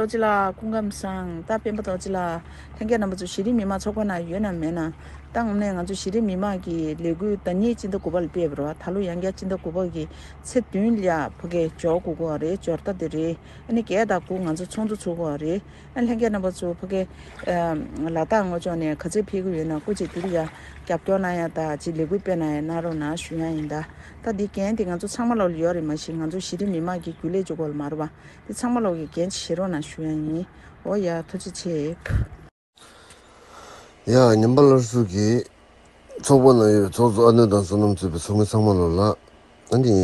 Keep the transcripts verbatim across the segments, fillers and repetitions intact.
རྡོ་རྗེ་ལགས་སྐུ་ཁམས་བཟང་། ད་སྤེན་པ་རྡོ་རྗེ་ལགས། ལྷན་རྒྱས་རྣམ་པ་ཚོ་གཞི་རིམ་མི་མང་ཚོགས་པ་ནང་ཡོད་ན་མེད་ན། ད་དངོས་གནས་ང་ཚོ་གཞི་རིམ་མི་མང་གི་ལས་འགུལ་ཟླ་གཉིས་སྤྱི་ཟླ་དགུ་པ་ལ་སྤེལ་བ་རེད་བ། ད་ལོ་ཡང་བསྐྱར་སྤྱི་ཟླ་དགུ་པ་གི་ཚེས་བདུན་ལ་ཡ་ཕ་གི་འབྱོར་དགོས་ཀྱི་ཡོད་རེད། འབྱོར་ཟླ་དེ་རེད། ཨ་ནི་བརྒྱད་དང་དགུ་ང་ཚོ་ཚོགས་འདུ་ཚོགས་ཀྱི་ཡོད་རེད། ཨ་ནི་ལྷན་རྒྱས་རྣམ་པ་ཚོ་ཕ་གི་ལ་དྭགས་ངོས་ཕྱོགས་ནས་ག་ཚོད་ཕེབས་ཀྱི་ཡོད་ན་སྐུ་མཁྱེན་དེ་རུ་ཡ་རྒྱབ་སྐྱོར་གནང་ཡ་དང་ཅིག་ལས་འགུལ་སྤེལ་གནང་ཡ་གནང་རོགས་གནང་ཞུ་ཡ་ཡིན། ད་ད་འདི་འགན་དེ་ང་ཚོ་ཚང་མ་ལོག་ལ་ཡོད་རེད། མ་གཞི་ང་ཚོ་གཞི་རིམ་མི་མང་གི་རྒྱུན་ལས་ཅིག་སྐོར་ལ་མ་རེད་བ། འདི་ཚང་མ་ལོག་གི་འགན་བཞེས་རོགས་གནང་ཞུ་ཡ་ཡིན། འོ་ཡ་ཐུགས་རྗེ་ཆེ། ཡ་ཉམས་པ་སླར་གསོ་གི་ཚོགས་པ་ནང་ཡོད་ཚོགས་གཙོ་ཨ་ནུ་དང་བསོད་ནམས་གཙོས་པའི་ཚོགས་མི་ཚང་མ་ལོག་ལ་ཨ་ནི་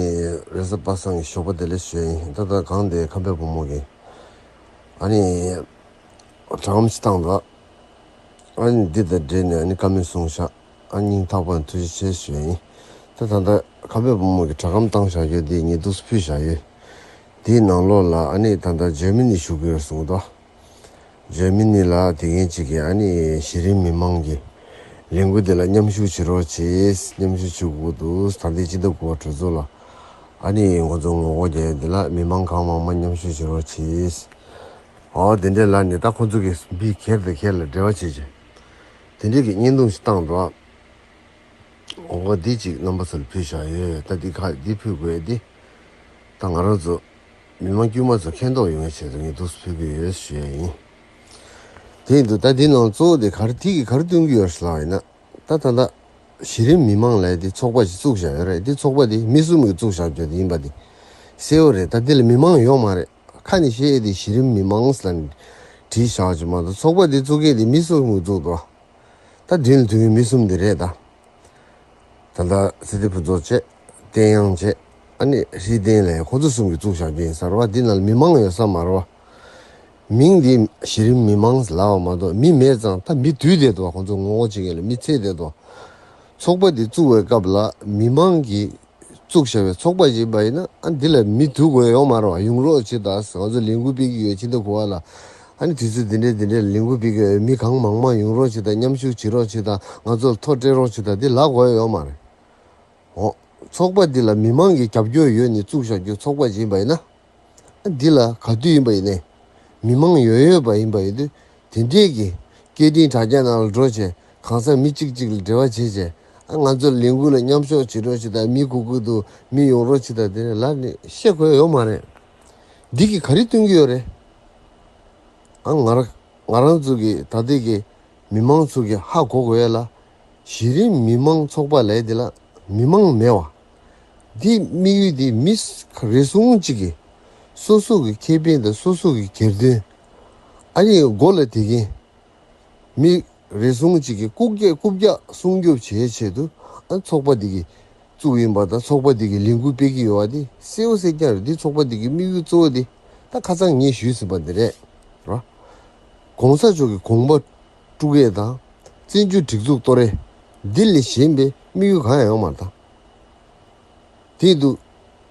རེས་གཟའ་པ་སངས་ཀྱི་ཞོགས་པ་བདེ་ལེགས་ཞུ་ཡ་ཡིན། ད་ལྟ་གང་དེ་ཁམས་པའི་བུ་མོ་གི་ཨ་ནི་དྲ་ལམ་ཞིག་བཏང་འདུག་ཨ་ནི་འདི་དང་འབྲེལ་ནས་ཨ་ནི་བཀའ་མོལ་གསུངས་ཤག་ཨ་སྙིང་ཐག་པ་ནས་ཐུགས་རྗེ་ཆེ་ཞུ་ཡ་ཡིན། ད་ད་ལྟ་ཁམས་པའི་བུ་མོ་གི་དྲ་སྒམ་བཏང་བཞག་ཡོད། འདི་ཉེས་འདུག་ཕུལ་བཞག་ཡོད། དེའི་ནང་ལོགས་ལ་ཨ་ནི་ད་ལྟ་འཇར་མ་ནི་བཞུགས་ཀྱི་ཡོད་གསུངས་འདུག་འཇར་མ་ནི་ལ་དེ་མཁན་གཅིག་གིས་ཨ་ནི་གཞི་རིམ་མི་མང་གི་ལས་འགུལ་དེ་ལ་མཉམ་ཞུགས་བྱེད་རོགས་བྱེད། མཉམ་ཞུགས་བྱེད་དགོས་འདུག་ད་ལྟའི་སྤྱི་ཟླ་དགུ་པ་གྲོས་ཚོགས་ལ་ཨ་ནི་ང་ཚོ་ངོ་རྒོལ་རྒྱག་ཡ་འདི་ལ་མི་མང་གང་མང་མང་མཉམ་ཞུགས་བྱེད་རོགས་བྱེད། འོ་དེ་འདྲས་ལ་ནི་ད་ཁོ་ཚོ་གིས་མི་སྒེར་དང་སྒེར་ལ་འབྲེལ་བ་བྱེད་ཅིང་དེ་འདྲས་ཀྱི་བརྙན་ཐུང་ཞིག་བཏང་འདུག་འོ་འདི་གཅིག་རྣམ་པ་ཚོ་ལ་ཕུལ་བཞག་ཡོད། ད་འདི་ཁ་འདི་ཕུལ་དགོས་འདི་ད་ང་རང་ཚོ་མི་མང་དཀྱུས་མ་ཚོ་མཁྱེན་རྟོགས་ཡོང་བའི་ཆེད་དུ་ངས་འདུག་སེ་ཕུལ་གྱི་ཡོད་ཞུ་ཡ་ཡིན། དེ་ཡིན་དུས་ད་འདི་ནང་གཙོ་བོ་དེ་ག་རེ་དེ་གིས་ག་རེ་སྟོན་གྱི་ཡོད་ལབ་པ་ཡིན་ན། ད་ད་ལྟ་གཞི་རིམ་མི་མང་ལབ་ཡ་དེ་ཚོགས་པ་ཞིག་བཙུགས་བཞག་ཡོད་རེད། དེ་ཚོགས་པ་དེ་མི་གསུམ་གྱིས་བཙུགས་བཞག་རྒྱུ་དེ་ཡིན་པ་དེ་གསལ་བོ་རེད། ད་འདི་ལ་མི་མང་ཡོད་མ་རེད། ཁ་ནས་བཤད་ཡ་དེ་གཞི་རིམ་མི་མང་ལབ་ནས་བྲིས་བཞག་ཅིག་མ་གཏོགས་ཚོགས་པ་དེ་བཙུགས་མཁན་དེ་མི་གསུམ་གྱིས་བཙུགས་འདུག་ད་དེ་ལ་དུས་ཡུན་མི་གསུམ་དེ་རེད་ད། ད་ལྟ་ཚེ་བརྟན་ཕུན་ཚོགས་བྱས། བསྟན་དབྱངས་བྱས། ཨ་ནི་ཧྲི་ཏན་ལས་ཁོ་ཚོ་གསུམ་གྱིས་བཙུགས་བཞག་རྒྱུ་ཡིན་ས་རེད་བ། འདི་ནང་ལ་མི་མང་ཡོད་ས་མ་རེད་བ། མིང་འདི་གཞི་རིམ་མི་མང་ལབ་པ་མ་གཏོགས་མི་མེད་ཙང་ད་མི་འདུས་བསྡད་འདུག་ཁོ་ཚོ་ངོ་རྒོལ་བྱེད་མཁན་ལ་མི་ཚད་བསྡད་འདུག་ཚོགས་པ་འདི་བཙུགས་པའི་སྐབས་ལ་མི་མང་གིས་བཙུགས་བཞག་པའི་ཚོགས་པ་ཞིག་ཡིན་པ་ཡིན་ན། ཨ་འདི་ལ་མི་འདུ་དགོས་ཡོད་མ་རེད་བ། ཡོང་རོགས་བྱེད་དང་། ང་ཚོ་ལས་འགུལ་སྤེལ་གྱི་ཡོད། ཕྱི་ཟླ་དགུ་པ་ལ་ཨ་ནི་དུས་ཚོད་འདི་འདྲའི་འདི་འདྲའི་ལས་འགུལ་སྤེལ་གྱི་ཡོད། མི་གང་མང་མང་ཡོང་རོགས་བྱེད་དང་། མཉམ་ཞུགས་བྱེད་རོགས་བྱེད་དང་། ང་ཚོ་ལ་ཐོ་སྤྲད་རོགས་བྱེད་དང་། འདི་ལབ་དགོས་ཡོད་མ་རེད། འོ། ཚོགས་པ་འདི་ལ་མི་མང་གི་རྒྱབ་སྐྱོར་ཡོད་ནས་བཙུགས་བཞག་རྒྱུ་ཚོགས་པ་ཞིག་ཡིན་པ་ཡིན་ན། ཨ་འདི་ལ་ག་དུས་ཡིན་པ་ཡིན་ནའི་མི་མང་ཡོད་ཡོད་པ་ཡིན་པ་ཡིན་དུས། དེ་འདྲས་ཀྱི་སྐད་འཕྲིན་དྲ་རྒྱ་ནང་ལ་འགྲོ་བྱས་གང་ཟག་མི་གཅིག་གཅིག་ལ་འབྲེལ་བ་བྱས་བྱས། ཨ་ང་ཚོ་ལས་འགུལ་ལ་མཉམ་ཞུགས་བྱེད་རོགས་བྱེད་དང་། མི་སྒུག་གི་འདུག་མི་ཡོང་རོགས་བྱེད་དང་། དེ་ནས་ལབ་ནས་བཤད་དགོས་ཡོད་མ་རེད། འདི་གིས་ག་རེ་སྟོན་གྱི་ཡོད་རེད། ཨ་ང་ར་ང་རང་ཚོ་གི་ད་ལྟའི་གི་མི་མང་ཚོ་གི་ཧ་གོ་དགོས་ཡ་ལ། གཞི་རིམ་མི་མང་ཚོགས་པ་ལབ་ཡ་དེ་ལ་མི་མང་མེད་བ། འདི་དམིགས་ཡུལ་དེ་མི་རེ་ཟུང་གཅིག་གི་སོ་སོ་གི་ཁེ་ཕན་དང་སོ་སོ་གི་སྒེར་དོན། ཨ་ནི་མགོ་ལ་དེ་གིན་མི་རེ་ཟུང་གཅིག་གི་རྐུབ་བཀྱག་རྐུབ་བཀྱག་སྲུང་སྐྱོབ་བྱེད་ཆེད་དུ། ཨ་ཚོགས་པ་འདི་གི་བཙུགས་ཡིན་པ་དང་། ཚོགས་པ་འདི་གི་ལས་འགུལ་སྤེལ་གྱི་ཡོད་པ་འདི་གསལ་པོ་གསལ་རྐྱང་རེད། འདི་ཚོགས་པ་འདི་གི་དམིགས་ཡུལ་གཙོ་བོ་འདི་ད་ཁ་སང་ངས་ཞུས་ཟིན་པ་འདི་རེད། ར། གོང་ས་མཆོག་གི་དགོངས་པ་དཀྲུག་ཡས་དང་། བཙན་བྱོལ་སྒྲིག་འཛུགས་གཏོར་ཡས་འདི་ལས་གཞན་པའི་དམིགས་ཡུལ་གང་ཡང་ཡོད་མ་རེད་ད། དེ་དུས་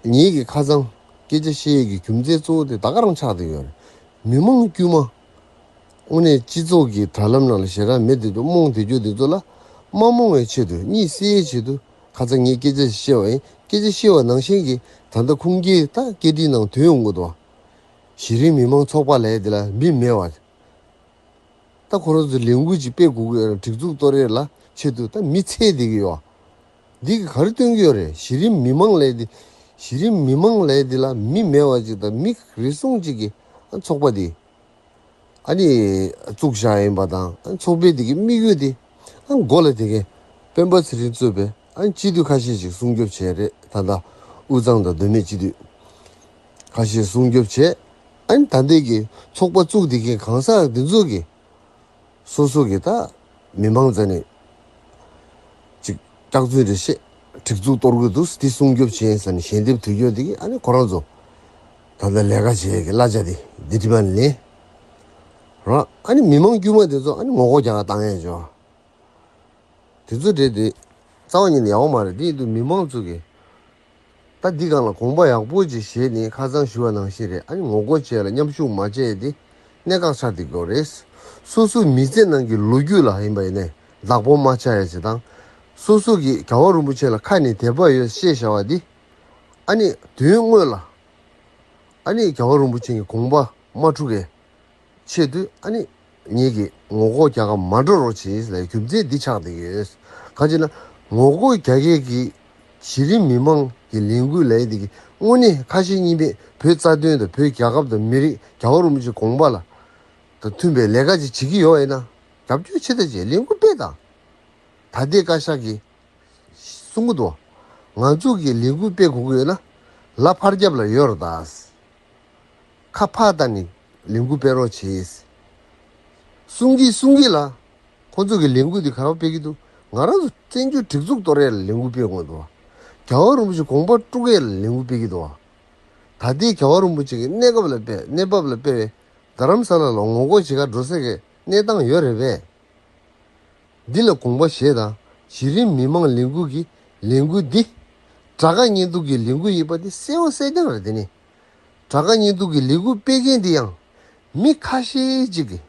ངེད་ཀྱིས་ཁ་སང་སྐད་ཆ་བཤད་ཡས་ཀྱི་རྒྱུ་མཚན་གཙོ་བོ་དེ་ད་ག་རང་ཆགས་བསྡད་ཡོད་རེད། མི་མང་དཀྱུས་མ་དངོས་གནས་སྤྱི་ཚོགས་ཀྱི་དྲ་ལམ་ནང་ལ་ཞེ་དྲག་མེད་དེ་ཚོ། རྨོངས་བསྡད་རྒྱུ་དེ་ཚོ་ལ་མ་རྨོངས་པའི་ཆེད་དུ། གཉིད་སད་ཡས་ཆེད་དུ་ཁ་སང་ངས་སྐད་ཆ་བཤད་པ་ཡིན། སྐད་ཆ་བཤད་པ་ནང་བཞིན་གྱི་ད་ལྟ་ཁུངས་སྐྱེལ་ད་སྐད་འཕྲིན་ནང་ཐོན་ཡོང་གི་འདུག་གཞི་རིམ་མི་མང་ཚོགས་པ་ལབ་ཡས་དེ་ལ་མི་མེད་བ། ད་ཁོ་རང་ཚོ་ལས་འགུལ་ཅིག་སྤེལ་དགོས་ཀྱི་ཡོད་ན་སྒྲིག་འཛུགས་གཏོར་ཡས་ལ་ཆེད་དུ་ད་མི་ཚད་བསྡད་ཀྱི་ཡོད། འདི་གིས་ག་རེ་སྟོན་གྱི་ཡོད་རེད། གཞི་རིམ་མི་མང་ལབ་ཡས་དེ། གཞི་རིམ་མི་མང་ལབ་ཡས་དེ་ལ་མི་མེད་པ་ཅིག་དང་། མི་རེ་ཟུང་ཅིག་གིས་ཨ་ཚོགས་པ་དེ་ཨ་ནི་བཙུགས་བཞག་ཡིན་པ་དང་། ཨ་ཚོགས་པའི་དེ་གི་དམིགས་ཡུལ་དེ་ཨ་མགོ་ལ་དེ་གི་སྤེན་པ་ཚེ་རིང་གཙོས་པའི་ཨ་སྤྱི་འཐུས་ཁ་ཤས་ཤིག་སྲུང་སྐྱོབ་བྱས་རེད། ད་ལྟ་དབུས་གཙང་དང་མདོ་སྨད་སྤྱི་འཐུས་ཁ་ཤས་སྲུང་སྐྱོབ་བྱས། ཨ་ནི་ད་ལྟའི་གི་ཚོགས་པ་བཙུགས་བསྡད་མཁན་གང་ཟག་འདི་ཚོ་གིས་སོ་སོ་གི་ད་མི་མང་རྩ་ནས་ཅིག་སྐྱག་རྫུན་རེ་བཤད། སྒྲིག་འཛུགས་གཏོར་གི་འདུག་འདི་སྲུང་སྐྱོབ་བྱས་ཟེར་ནས་ཞལ་འདེབས་དུས་སྐྱོར་འདི་གིས་ཨ་ནི་ཁོ་རང་ཚོ་ད་ལྟ་ལས་ཀ་བྱེད་ཡས་ཀྱི་གླ་ཆ་དེ་འདི་དྲི་མ་ལེན་རོགས། ཨ་ནི་མི་མང་དཀྱུས་མ་དེ་ཚོ་ཨ་ནི་ངོ་རྒོལ་རྒྱག་ག་བཏང་ཡས་ཅོ། དེ་ཚོ་རེད་དེ། རྩ་བ་ཉིད་ནས་ཡག་པོ་མ་རེད། དེ་ཡིན་དུས་མི་མང་ཚོ་གིས་ད་འདི་སྒང་ལ་དགོངས་པ་ཡག་པོ་ཅིག་བཞེས་ནས་ཁ་སང་ཞུས་པ་ནང་བཞིན་རེད། ཨ་ནི་ངོ་རྒོལ་བྱས་ལ་མཉམ་ཞུགས་མ་བྱས་ཏེ་གནད་འགག་ཆགས་བསྡད་ཀྱི་ཡོད་རེད། སོ་སོའི་མི་ཚེ་ནང་གི་ལོ་རྒྱུས་ལ་ཡིན་པ་ཡིན་ནའི་བདག་པོ་མ་ཆགས་ཡ་ཅིག་དང་། སོ་སོ་གིས་རྒྱལ་བ་རིན་པོ་ཆེ་ལ་ཁ་ནས་དད་པ་ཡོད་ཅེས་བཤད་བཞག་པ་འདི་ཨ་ནི་དོན་དངོས་ལ་ཨ་ནི་རྒྱལ་བ་རིན་པོ་ཆེ་གི་དགོངས་པ་མ་འཁྲུག་གས། ཆེད་དུ་ཨ་ནི་ངེད་ཀྱིས་ངོ་རྒོལ་རྒྱག་ག་མ་འགྲོ་རོགས་བྱེད་ལ་རྒྱུ་མཚན་འདི་ཆགས་བསྡད་ཀྱི་ཡོད། གང་ཅི་ན་ངོ་རྒོལ་རྒྱག་མཁན་གྱི་གཞི་རིམ་མི་མང་གི་ལས་འགུལ་ལས་འདི་གི་དངོས་གནས་ཁ་ཞེ་གཉིས་མེད་བོད་རྩ་དོན་དང་བོད་རྒྱལ་ཁབ་དང་མི་རིགས་རྒྱལ་བ་རིན་པོ་ཆེའི་དགོངས་པ་ལ་དང་མཐུན་པའི་ལས་ཀ་ཅིག་བྱེད་ཀྱི་ཡོད་ཡིན་ན་རྒྱབ་སྐྱོར་ཆེ་ད་ཅེས་ལས་འགུལ་སྤེལ་དང་། ད་ལྟའི་བཀའ་ཤག་གིས་གསུང་གི་འདུག་ང་ཚོ་གིས་ལས་འགུལ་སྤེལ་དགོས་ཀྱི་ཡོད་ན་ལ་ཕར་རྒྱབ་ལ་ཡོད་རེད་ད། ཁ་ཕར་བལྟས་ནས་ལས་འགུལ་སྤེལ་རོགས་བྱེད། གསུང་གི་གསུང་གི་ལ། ཁོང་ཚོ་གི་ལས་འགུལ་འདི་ག་པར་སྤེལ་གི་འདུག་ང་རང་ཚོ་བཙན་བྱོལ་སྒྲིག་འཛུགས་གཏོར་ཡས་ལ་ལས་འགུལ་སྤེལ་དགོས་འདུག་རྒྱལ་བ་རིན་པོ་ཆེ་དགོངས་པ་དཀྲུག་ཡས་ལ་ལས་འགུལ་སྤེལ་གི་འདུག་ད་ལྟའི་རྒྱལ་བ་རིན་པོ་ཆེ་གི་གནས་སྐབས་ལ་དཔེ་གནས་བབ་ལ་དཔེ་བའི་རྡ་རམ་ས་ལ་ལ་ངོ་རྒོལ་བྱེད་གར་འགྲོ་སའི་གི་གནས་སྟངས་ཡོད་རེད་པས། འདི་ལ་དགོངས་པ་བཞེས་དང་གཞི་རིམ་མི་མང་ལས་འགུལ་གྱི་ལས་འགུལ་འདི་དགྲ་དགའ་གཉེན་སྡུག་གི་ལས་འགུལ་ཡིན་པ་འདི་གསལ་བོ་གསལ་རྐྱང་རེད། དེ་ནི་དགྲ་དགའ་གཉེན་སྡུག་གི་ལས་འགུལ་སྤེལ་མཁན་འདི་ཡང་མི་ཁ་ཤས་ཅིག་གིས་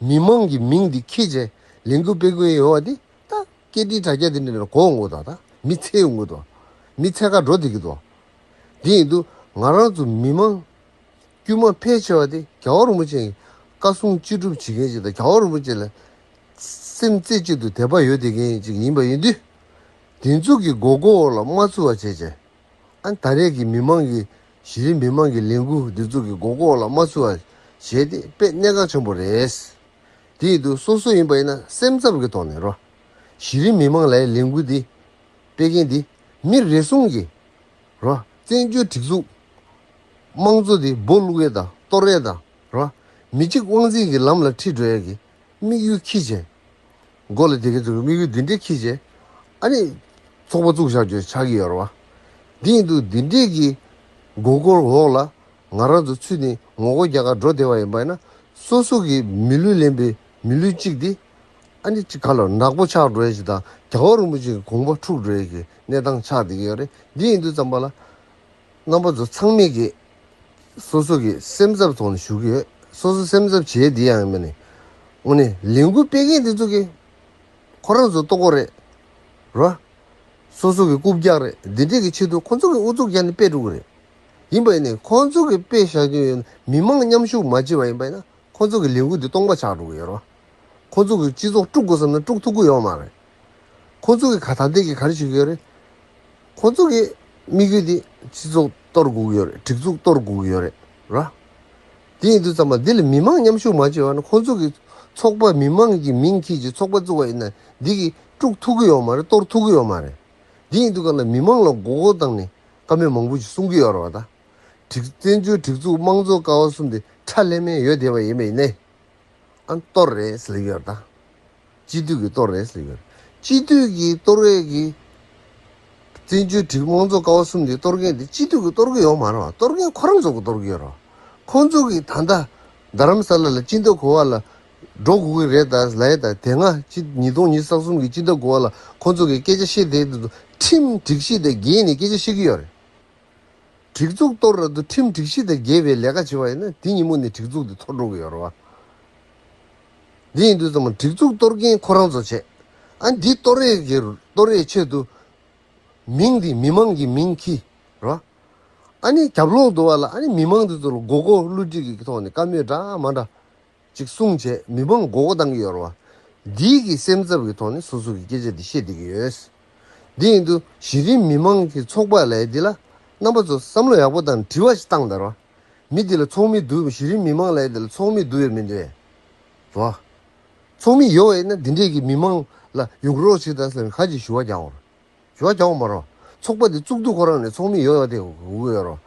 མི་མང་གི་མིང་འདི་འཁྱེར་བྱས་ལས་འགུལ་སྤེལ་དགོས་ཡོད་པ་འདི་ད་སྐད་འཕྲིན་དྲ་རྒྱ་འདི་འདྲ་ལ་གོ་འོང་གི་འདུག་ད་མི་འཚོལ་འོང་གི་འདུག་མི་འཚོལ་ག་འགྲོ་བསྡད་ཀྱི་འདུག་དེ་ཡིན་དུས་ང་རང་ཚོ་མི་མང་དཀྱུས་མ་ཕལ་ཆེ་བ་དེ་རྒྱལ་བ་རིན་པོ་ཆེ་གི་བཀའ་གསུང་ཅི་སྒྲུབ་བྱེད་མཁན་ཅིག་དང་རྒྱལ་བ་རིན་པོ་ཆེ་ལ་སེམས་རྩེ་གཅིག་ཏུ་དད་པ་ཡོད་བསྡད་མཁན་ཅིག་ཡིན་པ་ཡིན་དུས། དེ་ཚོ་གི་མགོ་སྐོར་འོག་ལ་མ་ཚུད་པ་བྱས་བྱས། ཨ་ད་རེས་ཀྱི་མི་མང་གི་གཞི་རིམ་མི་མང་གི་ལས་འགུལ་འདི་ཚོ་གི་མགོ་སྐོར་འོག་ལ་མ་ཚུད་པ་བྱས་ཏེ་དཔེ་གནད་འགག་ཆེན་པོ་རེད། དེ་ཡིན་དུས་སོ་སོ་ཡིན་པ་ཡིན་ན་སེམས་འཚབ་ཀྱི་ཐོག་ནས་རོ། གཞི་རིམ་མི་མང་ལ་ལས་འགུལ་འདི་སྤེལ་མཁན་འདི་མི་རེ་ཟུང་གིས་རོ། བཙན་བྱོལ་སྒྲིག་འཛུགས་དམངས་གཙོ་འདི་སྦོ་བླུག་ཡས་དང་གཏོར་ཡས་དང་རོ། མི་གཅིག་དབང་འཛིན་གྱི་ལམ་ལ་ཁྲིད་འགྲོ་ཡས་ཀྱི་དམིགས་ཡུལ་འཁྱེར་བྱས། མགོ་ལ་དེ་གའི་ཚོ་དམིགས་ཡུལ་འདི་འདྲས་འཁྱེར་བྱས། ཨ་ནི་ཚོགས་པ་བཙུགས་བཞག་རྒྱུ་ཆགས་ཀྱི་ཡོད་རེད་བ། འདི་ཡིན་དུས་འདི་འདྲས་ཀྱི་མགོ་སྐོར་འོག་ལ་ང་རང་ཚོ་ཚུད་ནས་ངོ་རྒོལ་རྒྱག་གར་འགྲོ་བསྡད་པ་ཡིན་པ་ཡིན་ན་སོ་སོ་གི་མི་ལུས་ལེན་པའི་མི་ལུས་གཅིག་འདི་ཨ་ནི་གཅིག་ག་ལ་ནག་པོ་ཆགས་འགྲོ་ཡས་ཅིག་དང་རྒྱལ་བ་རིན་པོ་ཆེ་གི་དགོངས་པ་འཁྲུག་འགྲོ་ཡས་ཀྱི་གནས་སྟངས་ཆགས་བསྡད་ཀྱི་ཡོད་རེད། འདི་ཡིན་དུས་ཙམ་པ་ལ། རྣམ་པ་ཚོ་ཚང་མས་ཀྱིས་སོ་སོ་གི་སེམས་འཚབ་ཐོག་ནས་ཞུ་གི་ཡོད། སོ་སོ་སེམས་འཚབ་བྱེད་འདི་ཡང་མིན་ནི། དངོས་གནས་ལས་འགུལ་སྤེལ་མཁན་འདི་ཚོ་གིས་ཁོ་རང་ཚོ་ལྟོ་གོས་རེད། རོ། སོ་སོ་གི་རྐུབ་བཀྱག་རེད། འདི་འདྲས་ཀྱི་ཆེད་དུ་ཁོ་ཚོ་གི་ཨུ་ཚུགས་རྒྱག་ནས་སྤེལ་འགྲོ་གི་རེད། ཡིན་པ་ཡིན་ནའི་ཁོ་ཚོ་གི་སྤེལ་བཞག་རྒྱུ་ཡོད་ན་མི་མང་མཉམ་ཞུགས་མ་བྱས་པ་ཡིན་པ་ཡིན་ན། ཁོ་ཚོ་གི་ལས་འགུལ་འདི་སྟོང་པ་ཆགས་འགྲོ་གི་ཡོད་རེད། ཁོ་ཚོ་གི་སྤྱི་ཚོགས་དཀྲུག་དགོས་བསམ་ན་དཀྲུག་ཐུབ་ཀྱི་ཡོད་མ་རེད། ཁོ་ཚོ་གི་ག་ད་ལྟའི་གི་ག་རེ་བྱེད་ཀྱི་ཡོད་རེད། ཁོ་ཚོ་གི་དམིགས་ཡུལ་འདི་སྤྱི་ཚོགས་གཏོར་དགོས་ཀྱི་ཡོད་རེད། སྒྲིག་འཛུགས་གཏོར་དགོས་ཀྱི་ཡོད་རེད་ར། དེ་ཡིན་དུས་ཙམ་པ་འདི་ལ་མི་མང་མཉམ་ཞུགས་མ་བྱས་པ་ན་ཁོ་ཚོ་གི་ཚོགས་པ་མི་མང་གི་མིང་འཁྱེར་གྱི་ཚོགས་པ་བཙུགས་པ་ཡིན་ན་འདི་གི་དཀྲུག་ཐུབ་ཀྱི་ཡོད་མ་རེད། གཏོར་ཐུབ་ཀྱི་ཡོད་མ་རེད། འདི་ཡིན་དུས་ག་ལ་མི་མང་ལ་མགོ་སྐོར་བཏང་ནས་བཀའ་མོལ་མང་པོ་ཞིག་གསུང་གི་ཡོད་རེད་བ་ད། སྒྲིག་བཙན་བྱོལ་སྒྲིག་འཛུགས་དམངས་གཙོ་ཀ་བ་གསུམ་དེ་ཁྲ་ལྷད་མེད་ཡོད་བསྡད་པ་ཡིན་པ་ཡིན་ནའི། ཨ་གཏོར་རེད་ཟེར་གྱི་ཡོད་ད། སྤྱི་འཐུས་ཀྱིས་གཏོར་རེད་ཟེར་གྱི་ཡོད། སྤྱི་འཐུས་ཀྱིས་གཏོར་རེད་ཀྱི། བཙན་བྱོལ་སྒྲིག་དམངས་གཙོ་ཀ་བ་གསུམ་དེ་གཏོར་མཁན་དེ་སྤྱི་འཐུས་ཀྱིས་གཏོར་གྱི་ཡོད་མ་རེད་བ། གཏོར་མཁན་ཁོ་རང་ཚོ་གིས་གཏོར་གྱི་ཡོད་རེད་བ། ཁོ་ཚོ་གིས་ད་ལྟ་རྡ་རམ་ས་ལ་ལ་སྤྱི་ཟླ་དགུ་པ་ལ་འགྲོ་དགོས་ཀྱི་རེད་ད་ལབ་ཡས་ད། དེ་སྔ་སྤྱི་ཉིས་སྟོང་ཉི་ཤུ་རྩ་གསུམ་གྱི་སྤྱི་ཟླ་དགུ་པ་ལ་ཁོ་ཚོ་གིས་སྐད་ཆ་བཤད་བསྡད་དེ་ཚོ་ཁྲིམས་སྒྲིག་གཞི་དང་འགལ་ནས་སྐད་ཆ་བཤད་ཀྱི་ཡོད་རེད། སྒྲིག་འཛུགས་གཏོར་ར་དུ་ཁྲིམས་སྒྲིག་གཞི་དང་འགལ་བའི་ལས་ཀ་བྱེད་པ་ཡིན་ན་དེ་ཉིན་མོ་ནས་སྒྲིག་འཛུགས་དེ་འཐོར་འགྲོ་གི་ཡོད་རེད་བ། འདི་ཡིན་དུས་ཙམ་པ་སྒྲིག་འཛུགས་གཏོར་མཁན་ཁོ་རང་ཚོ་བྱས། ཨ་འདི་གཏོར་རེས་ཀྱི་གཏོར་རེས་ཆེད་དུ་མིང་འདི་མི་མང་གི་མིང་འཁྱེར་ར། ཨ་ནི་རྒྱབ་ལོགས་འདུག་བ་ལ་ཨ་ནི་མི་མང་འདི་ཚོ་ལ་མགོ་སྐོར་བསླུ་བྲིད་ཀྱི་ཐོག་ནས་བཀའ་མོལ་འདྲ་མ་འདྲ་ཅིག་གསུངས་བྱས་མི་མང་མགོ་སྐོར་བཏང་གི་ཡོད་རེད་བ། འདི་གི་སེམས་འཚབ་ཀྱི་ཐོག་ནས་སོ་སོ་གི་སྐད་ཆ་འདི་བཤད་བསྡད་ཀྱི་ཡོད། འདི་ཡིན་དུས་གཞི་རིམ་མི་མང་གི་ཚོགས་པ་ལས་འདི་ལ་རྣམ་པ་ཚོ་བསམ་བློ་ཡག་པོ་བཏང་དྲི་བ་ཞིག་བཏང་དང་ར། མི་འདི་ལ་ཚོགས་མི་འདུག་གཞི་རིམ་མི་མང་ལས་འདི་ལ་ཚོགས་མི་འདུག་ཡོད་མི་འདུག་ཡ། ར། ཚོགས་མི་ཡོད་པ་ཡིན་ན་འདི་འདྲས་ཀྱི་མི་མང་ལ་ཡོང་རོགས་བྱེད་དང་ཟེར་ནས་ཁ་ཅིག་ཞུ་བ་རྒྱག་འོང་། ཞུ་བ་རྒྱག་འོང་མ་ར། ཚོགས་པ་འདི་བཙུགས་དུས་ཁོ་རང་ནས་ཚོགས་མི་ཡོད་ཡོད་དེ་འུ་ཡོད་ར།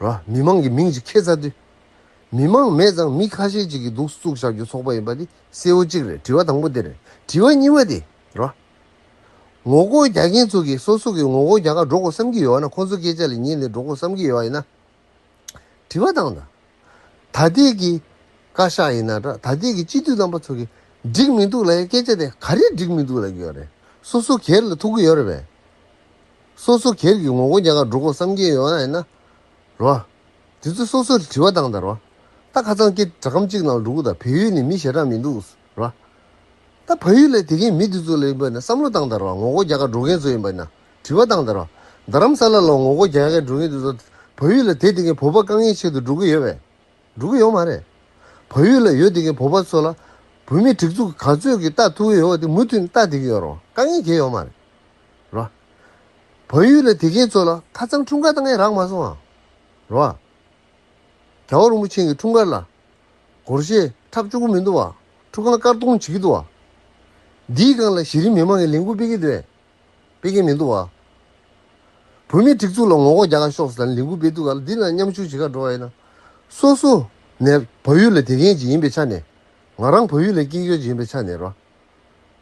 ར། མི་མང་གི་མིང་ཅིག་ཁྱེར་ཚར་དུས། མི་མང་མེད་ཙང་མི་ཁ་ཤས་ཅིག་གིས་འདུག་བཙུགས་བཞག་རྒྱུ་ཚོགས་པ་ཡིན་པ་འདི་གསལ་བོ་གཅིག་རེད། དྲི་བ་དང་པོ་འདི་རེད། དྲི་བ་གཉིས་པ་འདི་ར། ངོ་རྒོལ་རྒྱག་མཁན་ཚོ་གིས་སོ་སོ་གིས་ངོ་རྒོལ་རྒྱག་ག་འགྲོ་དགོས་བསམ་གྱི་ཡོད་ན་ཁོང་ཚོ་སྐད་ཆ་ལ་ཉན་ནས་འགྲོ་དགོས་བསམ་གྱི་ཡོད་ཡིན་ན། དྲི་བ་བཏང་དང་། ད་ལྟའི་གི་བཀའ་ཤག་ཡིན་ན་འདྲ་ད་ལྟའི་གི་སྤྱི་འཐུས་རྣམ་པ་ཚོ་གིས་འགྲིག་མི་འདུག་ལབ་ཡའི་སྐད་ཆ་དེ་ག་རེ་འགྲིག་མི་འདུག་ལབ་ཀྱི་ཡོད་རེད། སོ་སོ་སྒེར་ལ་ཐུག་གི་ཡོད་རེད་པས། སོ་སོ་སྒེར་གྱི་ངོ་རྒོལ་རྒྱག་ག་འགྲོ་དགོས་བསམ་གྱི་ཡོད་ན་ཡིན་ན། རོ། དེ་ཚོ་སོ་སོར་དྲི་བ་བཏང་དང་རོ། ད་ཁ་སང་སྐད་སྒྲ་སྒམ་གཅིག་ནང་འགྲོ་གི་ད་བལ་ཡུལ་ནས་མི་ཞེ་དྲག་མི་འདུག་རོ། ད་བལ་ཡུལ་ལ་དེ་གའི་མི་དེ་ཚོ་ལ་ཡིན་པ་ན་བསམ་བློ་བཏང་དང་རོ། ངོ་རྒོལ་རྒྱག་ག་འགྲོ་མཁན་ཚོ་ཡིན་པ་ན་དྲི་བ་བཏང་དང་རོ། རྡ་རམ་ས་ལ་ལ་ངོ་རྒོལ་རྒྱག་ག་འགྲོ་མཁན་དེ་ཚོ་བལ་ཡུལ་ལ་དེ་དེ་གའི་བོད་པ་དཀའ་ངལ་ཆེད་དུ་འགྲོ་གི་ཡོད་པས། འགྲོ་གི་ཡོད་མ་རེད། བལ་ཡུལ་ལ་ཡོད་བསྡད་མཁན་བོད་པ་ཚོ་ལ་བོད་མིའི་སྒྲིག་འཛུགས་ག་ཚོད་ཀྱིས་ལྟ་ཐུབ་ཀྱི་ཡོད་པ་དེ་མུ་མཐུད་ནས་ལྟ་བསྡད་ཀྱི་ཡོད་རེད་བ། དཀའ་ངལ་གང་ཡང་ཡོད་མ་རེད། རེད་བ། བལ་ཡུལ་ལ་བསྡད་མཁན་ཚོ་ལ་ཁ་སང་འཁྲུངས་སྐར་བཏང་ཡས་རག་མ་སོང་ཨ། རེད་བ། རྒྱལ་བ་རིན་པོ་ཆེ་གི་འཁྲུངས་སྐར་ལ་སྒོར་གཞས་འཁྲབ་བཅུག་གི་མི་འདུག་བ། འཁྲུངས་སྐར་བཀག་སྡོམ་བྱེད་ཀྱི་འདུག་བ། འདིའི་སྒང་ལ་གཞི་རིམ་མི་མང་གིས་ལས་འགུལ་སྤེལ་གྱི་འདུག་གས། སྤེལ་གྱི་མི་འདུག་བ། བོད་མིའི་སྒྲིག་འཛུགས་ལ་ངོ་རྒོལ་རྒྱག་ག་ཤོག་ཟེར་ནས་ལས་འགུལ་སྤེལ་དུས་སྒང་ལ་འདི་ལ་མཉམ་ཞུགས་བྱེད་ག་འགྲོ་བ་ཡིན་ན། སོ་སོ་ནས་བལ་ཡུལ་ལ་བསྡད་མཁན་ཅིག་ཡིན་པའི་ཆ་ནས། ང་རང་བལ་ཡུལ་ལ་སྐྱེས་ཡོད་ཅིག་ཡིན་པའི་ཆ་ནས་རོ།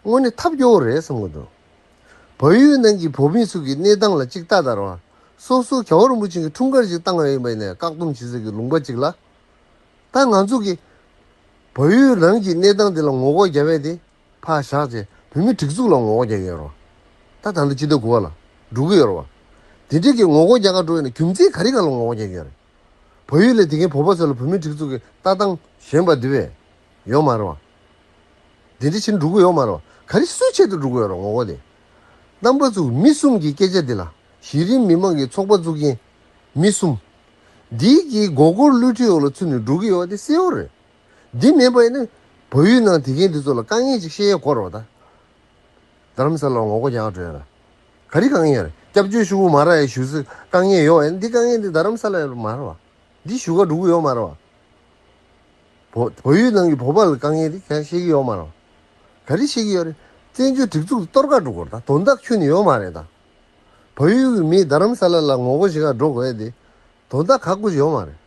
དངོས་གནས་ཐབས་སྐྱོ་བོ་རེད་བསམ་གྱི་འདུག་བལ་ཡུལ་ནང་གི་བོད་མི་ཚོ་གི་གནས་སྟངས་ལ་གཅིག་ལྟ་དང་རོ། སོ་སོ་རྒྱལ་བ་རིན་པོ་ཆེ་གི་འཁྲུངས་སྐར་ཅིག་བཏང་བ་ཡིན་པ་ཡིན་ནའི་བཀག་སྡོམ་བྱེད་སའི་གི་ལུང་པ་ཅིག་ལ། ད་ང་ཚོ་གི་བལ་ཡུལ་ནང་གི་གནས་སྟངས་དེ་ལ་ངོ་རྒོལ་རྒྱག་ཡས་དེ་ཕར་བཞག་བྱས་བོད་མིའི་སྒྲིག་འཛུགས་ལ་ངོ་རྒོལ་རྒྱག་གི་ཡོད་རེད་བ། ད་ད་ལྟ་སྤྱི་ཟླ་དགུ་པ་ལ་འགྲོ་གི་ཡོད་རེད་བ། དེ་འདྲའི་གི་ངོ་རྒོལ་རྒྱག་ག་འགྲོ་ཡོད་ན་རྒྱུ་མཚན་ག་རེ་སྒང་ལ་ངོ་རྒོལ་རྒྱག་གི་ཡོད་རེད། བལ་ཡུལ་ལ་བསྡད་མཁན་བོད་པ་ཚོ་ལ་བོད་མིའི་སྒྲིག་འཛུགས་ཀྱི་ལྟ་སྟངས་ཞན་པ་འདི་བས་ཡོད་མ་རེད་བ། འདི་འདྲ་བྱས་ནས་འགྲོ་གི་ཡོད་མ་རེད་བ། ག་རེ་སུའི་ཆེད་དུ་འགྲོ་གི་ཡོད་རེད་ངོ་རྒོལ་དེ། རྣམ་པ་ཚོ་མི་གསུམ་གྱི་སྐད་ཆ་འདི་ལ་གཞི་རིམ་མི་མང་གི་ཚོགས་པ་བཙུགས་མཁན་མི་གསུམ། འདི་གི་མགོ་སྐོར་བསླུ་བྲིད་འོག་ལ་ཚུད་ནས་འགྲོ་གི་ཡོད་པ་དེ་གསལ་བོ་རེད། འདི་མེད་པ་ཡིན་ན་བལ་ཡུལ་ནང་བསྡད་མཁན་འདི་ཚོ་ལ་དཀའ་ངལ་ཅིག་བཤད་ཡས་དགོས་རེད་བ་ད། རྡ་རམ་ས་ལ་ངོ་རྒོལ་རྒྱག་འགྲོ་ཡ་ལ། ག་རེ་དཀའ་ངལ་ཡོད་རེད། སྐྱབས་བཅོལ་ཞུ་གི་མ་རེད་ཡ་ཞུ་སའི་དཀའ་ངལ་ཡོད་ཡ། འདི་དཀའ་ངལ་འདི་རྡ་རམ་ས་ལ་ཡོད་མ་རེད་བ། འདི་ཞུ་ག་འགྲོ་གི་ཡོད་མ་རེད་བ། བོད་བོད་ཡུལ་ནང་གི་བོད་པ་ལ་དཀའ་ངལ་འདི་གང་ཤེས་ཀྱི་ཡོད་མ་རེད་བ། ག་རེ་ཤེས་ཀྱི་ཡོད་རེད། བཙན་བྱོལ་སྒྲིག་འཛུགས་གཏོར་ག་འགྲོ་དགོས་རེད་ད། དོན་དག་ཁྱོན་ནས་ཡོད་མ་རེད་ད། བལ་ཡུལ་གྱི་མི་རྡ་རམ་ས་ལ་ལ་ངོ་རྒོལ་བྱེད་ག་འགྲོ་དགོས་ཡ་དེ་དོན་དག་ཁག་པོ་ཞིག་ཡོད་མ་རེད།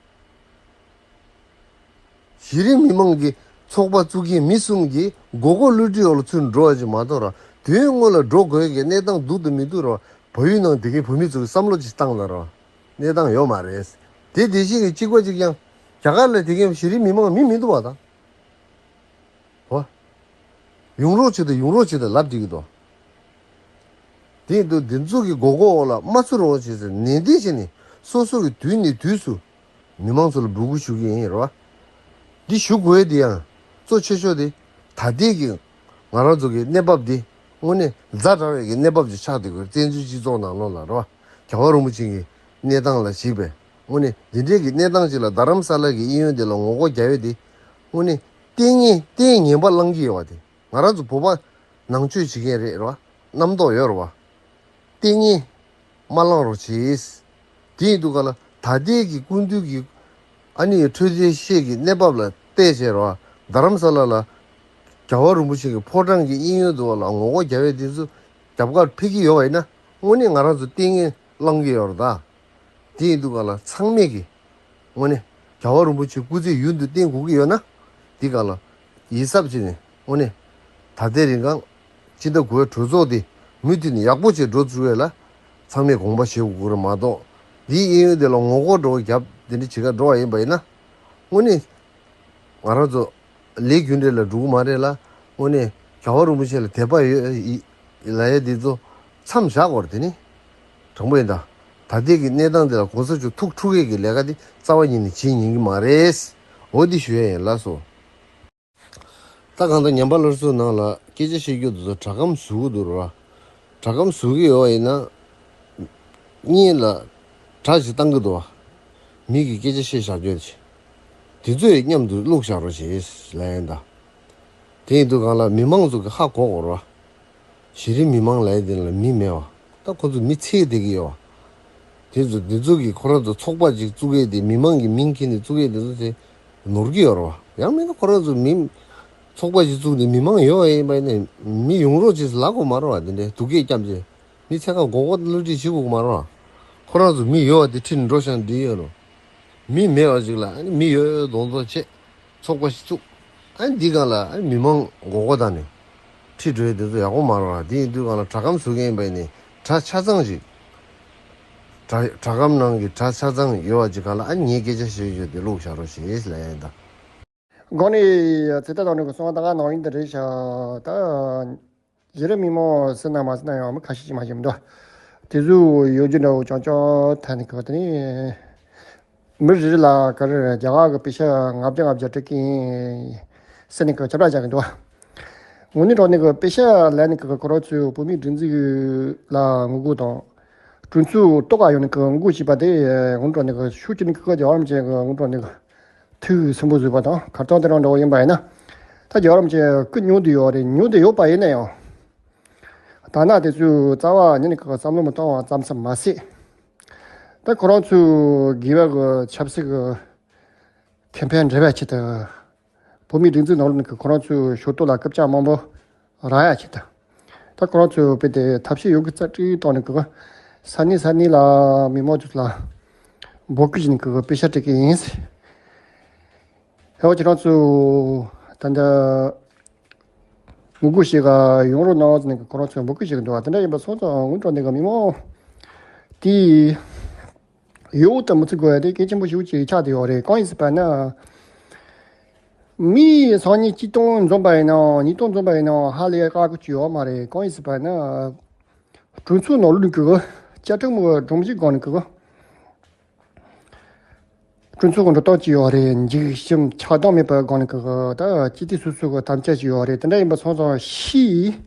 གཞི་རིམ་མི་མང་གི་ཚོགས་པ་བཙུགས་མཁན་མི་གསུམ་གྱིས་མགོ་སྐོར་བསླུ་བྲིད་འོག་ལ་ཚུད་འགྲོ་བ་ཅིག་མ་གཏོགས་ར། དོན་དངོས་ལ་འགྲོ་དགོས་ཀྱི་གནས་སྟངས་འདུག་དང་མི་འདུག་ར། བལ་ཡུལ་ནང་བསྡད་མཁན་བོད་མི་ཚོ་གིས་བསམ་བློ་ཅིག་བཏང་དང་ར། གནས་སྟངས་ཡོད་མ་རེད། དེ་དེ་བཞིན་གྱི་གཅིག་པ་གཅིག་རྐྱང་། རྒྱ་གར་ལ་བསྡད་མཁན་གཞི་རིམ་མི་མང་མི་མི་འདུག་བ་དང་། ཧོ། ཡོང་རོགས་བྱེད་དང་ཡོང་རོགས་བྱེད་དང་ལབ་བསྡད་ཀྱི་འདུག་དེ་ཡིན་དུས་འདི་ཚོ་གི་མགོ་སྐོར་འོག་ལ་མ་ཚུད་རོགས་བྱེད་ཟེར་ནན་ཏན་བྱས་ནས་སོ་སོ་གི་དུས་ནས་དུས་སུ་མི་མང་ཚོ་ལ་འབོད་སྐུལ་ཞུ་གི་ཡིན་རེད་བ། འདི་ཞུ་དགོས་དེ་ཡང་གཙོ་ཆེ་ཤོས་དེ་ད་ལྟའི་གི་ང་རང་ཚོ་གི་གནས་བབ་འདི་དངོས་གནས་ཛ་དྲག་པའི་གི་གནས་བབ་ཅིག་ཆགས་བསྡད་ཀྱི་ཡོད་རེད། བཙན་བྱོལ་སྤྱི་ཚོགས་ནང་ལོགས་ལ་རེད་བ། རྒྱལ་བ་རིན་པོ་ཆེ་གི་གནས་སྟངས་ལ་གཞིགས་པའི་དངོས་གནས་འདི་འདྲའི་གི་གནས་སྟངས་ཅིག་ལ་རྡ་རམ་ས་ལ་གི་གཡས་གཡོན་དེ་ལ་ངོ་རྒོལ་རྒྱག་ཡས་དེ་དངོས་གནས་ལྟས་ངན་ལྟས་ངན་པ་བླང་གི་ཡོད་བ་དེ། ང་རང་ཚོ་བོད་པ་ནང་ཆོས་བྱེད་མཁན་རེད་རེད་བ། རྣམ་རྟོག་ཡོད་རེད་བ། ལྟས་ངན་མ་བླང་རོགས་གྱིས། དེ་ཡིན་དུས་ག་ལ་ད་ལྟའི་གི་སྐུ་མདུན་གྱི་ཨ་ནི་འཕྲོད་བསྟེན་ཤེས་ཀྱི་གནས་བབ་ལ་བལྟས་བྱས་རེད་བ། རྡ་རམ་ས་ལ་ལ་རྒྱལ་བ་རིན་པོ་ཆེ་གི་ཕོ་བྲང་གི་གཡས་གཡོན་དུ་བ་ལ་ངོ་རྒོལ་རྒྱག་ཡས་དེ་ཚོ་རྒྱབ་ཁར་ཕེབས་ཀྱི་ཡོད་བ་ཡིན་ན་དངོས་གནས་ང་རང་ཚོ་ལྟས་ངན་བླང་གི་ཡོད་རེད་ད། དེ་ཡིན་དུས་ག་ལ་ཚང་མས་ཀྱི་དངོས་གནས་རྒྱལ་བ་རིན་པོ་ཆེ་སྐུ་ཚེ་ཡུན་དུ་བརྟན་དགོས་ཀྱི་ཡོད་ན་འདི་ག་ལ་ཡིད་གཟབ་བྱས་ནས་དངོས་གནས་ད་ལྟའི་རིང་གང་སྤྱི་ཟླ་དགུ་པའི་གྲོས་ཚོགས་འདི་མུ་མཐུད་ནས་ཡག་པོ་བྱས་འགྲོ་ཚུགས་ཡས་ལ་ཚང་མས་དགོངས་པ་བཞེས་དགོས་ཀྱི་རེད་མ་གཏོགས་འདིའི་གཡས་གཡོན་དེ་ལ་ངོ་རྒོལ་འགྲོ་རྒྱབ་དེ་འདྲ་བྱེད་ག་འགྲོ་བ་ཡིན་པ་ཡིན་ན་དངོས་གནས་ང་རང་ཚོ་ལས་རྒྱུ་འབྲས་ལ་འགྲོ་གི་མ་རེད་ལ། དངོས་གནས་རྒྱལ་བ་རིན་པོ་ཆེ་ལ་དད་པ་ཡོད་ཡི་ལ་ཡ་འདི་ཚོ་མཚམས་བཞག་དགོས་རེད་དེ་ནི། དྲང་པོ་ཡིན་ད། ད་ལྟའི་གི་གནས་སྟངས་འདི་ལ་གོང་ས་མཆོག་ཐུགས་འཁྲུག་ཡས་ཀྱི་ལས་ཀ་འདི་རྩ་བ་ཉིད་ནས་བྱེད་ཉན་གི་མ་རེད། འོ་འདི་ཞུ་ཡ་ཡིན་ལགས་སོ། ད་གང་ལྟར་ཉམས་པ་སླར་གསོའི་ནང་ལ་སྐད་ཆ་བཤད་རྒྱུ་འདི་ཚོ་སྒྲ་སྒམ་བཟོ་གི་འདུག་ར། སྒྲ་སྒམ་བཟོ་གི་ཡོད་པ་ཡིན་ན། གཉིས་ལ་སྒྲ་ཞིག་བཏང་གི་འདུག་བ། མི་གི་སྐད་ཆ་བཤད་བཞག་རྒྱུ་དེ། དེ་ཚོ་ཡི་མཉམ་དུ་བླུགས་བཞག་རོགས་བྱེད་ལབ་ཡ་ཡིན་ད། དེ་ཡིན་དུས་གང་ལ་མི་མང་ཚོ་གི་ཧ་གོ་དགོས་ར། གཞི་རིམ་མི་མང་ལབ་ཡ་དེ་ལ་མི་མེད་བ། ད་ཁོ་ཚོ་མི་ཚེ་བསྡད་ཀྱི་ཡོད་བ། དེ་ཚོ་དེ་ཚོ་གིས་ཁོ་རང་ཚོ་ཚོགས་པ་ཅིག་བཙུགས་ཡས་དེ་མི་མང་གི་མིང་འཁྱེར་ནས་བཙུགས་ཡས་དེ་ཚོ་དེ་ནོར་གྱི་ཡོད་རེད་བ། ཡང་མིན་ན་ཁོ་རང་ཚོ་མི་ཚོགས་པ་ཅིག་བཙུགས་ནས་མི་མང་ཡོད་པ་ཡིན་པ་ཡིན་ན་མི་ཡོང་རོགས་ཅེས་ལབ་དགོས་མ་རེད་བ། དེ་འདྲའི་སྡུག་སྐད་བརྒྱབ་རྗེས་མི་ཚེ་གང་མགོ་སྐོར་བསླུ་བྲིད་བྱེད་དགོས་མ་རེད་བ། ཁོ་རང་ཚོ་མི་ཡོད་པ་དེ་ཁྲིད་ནས་འགྲོ་བཞག་འདི་ཡོད་རེད། མི་མེད་པ་ཅིག་ལ་ཨ་ནི་མི་ཡོད་ཡོད་མདོག་མདོག་བྱེད། ཚོགས་པ་ཞིག་བཙུགས། ཨ་ནི་འདི་སྒང་ལ་ཨ་ནི་མི་མང་མགོ་སྐོར་བཏང་ནས་ཁྲིད་འགྲོ་ཡས་དེ་ཚོ་ཡག་པོ་མ་རེད་བ། དེ་ཡིན་དུས་སྒང་ལ་སྒྲ་སྒམ་བཟོ་མཁན་ཡིན་པ་ཡིན་ནའི་སྒྲ་ཆ་ཚང་ཞིག་སྒྲ་སྒྲ་སྒམ་ནང་གི་སྒྲ་ཆ་ཚང་ཡོད་པ་ཅིག་སྒང་ལ་ཨ་ནི་ངའི་སྐད་ཆ་བཤད་རྒྱུ་དེ་བླུགས་བཞག་རོགས་ཞེས་ལབ་ཡ་ཡིན་ད། གོང་ནས་ཚེ་ཐར་དང་འབྲེལ་གྱི་གསུང་བ་ད་ག་ནང་བཞིན་དུ་རེད་ཤག་ད་གཞི་རིམ་མི་མང་ཟེར་ན་མ་ཟེར་ན་ཡང་མི་ཁ་ཤས་ཅིག་མ་ཤེས་མི་འདུག་དེ་ཚོ་ཡོད་རྒྱུ་འདྲ་བོ་ཅང་ཅང་ཐད་ནས་གི་དེ་ནི་མི་རེ་རེ་ལ་ག་རེ་རེད། རྒྱ་གར་གི་པེ་ཤ་ལྔ་བརྒྱ་ལྔ་བརྒྱ་སྤྲད་ཀྱི་ཡིན་ཟེར་ནས་གི་ཁྱབ་བསྒྲགས་རྒྱག་གི་འདུག་དངོས་གནས་དྲང་གནས་གི་པེ་ཤ་ལེན་ནས་གི་ཁོ་རང་ཚོས་བོད་མིའི་སྒྲིག་འཛུགས་ལ་ངོ་རྒོལ་དང་གྲོས་ཚོགས་ཐོག་ཁ་ཡོང་ནས་གི་ངོ་རྒོལ་བྱས་པ་དེ་དངོས་གནས་དྲང་གནས་གི་ཤུགས་ཆེ་ནས་གི་རྒྱ་གར་མི་ཆེན་གི་དངོས་གནས་དྲང་གནས་གི་ཐུགས་སུན་པོ་བཟོས་པ་དང་གར་སྟངས་དེ་རང་འདྲ་བོ་ཡིན་པ་ཡིན་ན། ད་རྒྱལ་བ་རིན་པོ་ཆེ་སྐུ་ཉུང་དུ་ཡོད་རེད། ཉུང་དུ་ཡོད་པ་ཡིན་ན་ཡང་། དར་ནག་དེ་ཚོས་རྩ་བ་ཉིད་ནས་ཁག་བསམ་བློ་མི་གཏོང་བ་ཙམ་ཙམ་མ་ཟད། ད་ཁོ་རང་ཚོའི་དགེ་བ་གི་ཆབ་སྲིད་ཀྱི་ཁེ་ཕན་འབྲེལ་བའི་ཆེད་དུ། བོད་མིའི་སྒྲིག་འཛུགས་ནང་ལོགས་ནས་ཁོ་རང་ཚོའི་ཞུ་གཏུག་ལ་སྐུ་ཕྱག་མང་པོ་རག་ཡ་ཆེད་དུ། ད་ཁོ་རང་ཚོའི་དཔེ་དེ་ཐབས་ཤེས་ཡོད་དགུ་རྩལ་སྤྲུགས་བཏང་ནས་ཀྱི་ས་གནས་ས་གནས་ལ་མི་མང་ཚོ་ལ་འབོད་སྐུལ་བྱས་ནས་ཀྱི་དཔེ་ཤ་སྤྲད་ཀྱི་ཡིན། ཧེ་བ་ཁྱེད་རང་ཚོ་ད་ལྟ་ངོ་རྒོལ་བྱེད་ག་ཡོང་རོགས་གནང་ཟེར་ནས་ཀྱི་ཁོ་རང་ཚོས་འབོད་སྐུལ་བྱེད་ཀྱི་འདུག་བ། དེ་འདྲ་ཡིན་པ་སོང་ཙང་སྔོན་འགྲོ་ནས་ཀྱི་མི་མང་དེ། ཡོད་དམ་མི་ཚེ་དགོས་ཡ་དེ་གལ་ཆེན་པོ་ཞིག་ཅིག་ཆགས་བསྡད་ཡོད་རེད། གང་ཡིན་ཟེར་བ་ན། མིའི་སང་ཉིན་གཅིག་སྟོང་འཛོམས་པ་ཡིན་ནའང་ཉིས་སྟོང་འཛོམས་པ་ཡིན་ནའང་ཧ་ལས་ཡ་དཀའ་ཁག་ཅིག་ཡོད་མ་རེད། གང་ཡིན་ཟེར་བ་ན། གྲོས་ཚོགས་ནང་ལོགས་ཀྱི་བཅའ་ཁྲིམས་ཀྱི་སྒྲོམ་གཞི་སྒང་ནས་ཀྱི་གྲོས་ཚོགས་ཀྱི་འགྲོ་སྟངས་ཅིག་ཡོད་རེད། འཇིགས་ཞུམ་ཆགས་སྡང་མེད་པའི་སྒང་ནས་ཀྱི་ད་སྤྱི་འཐུས་སོ་སོ་གི་དམ་བཅའ་ཅིག་ཡོད་རེད། དེ་འདྲ་ཡིན་པ་སོང་ཙང་ཕྱིས།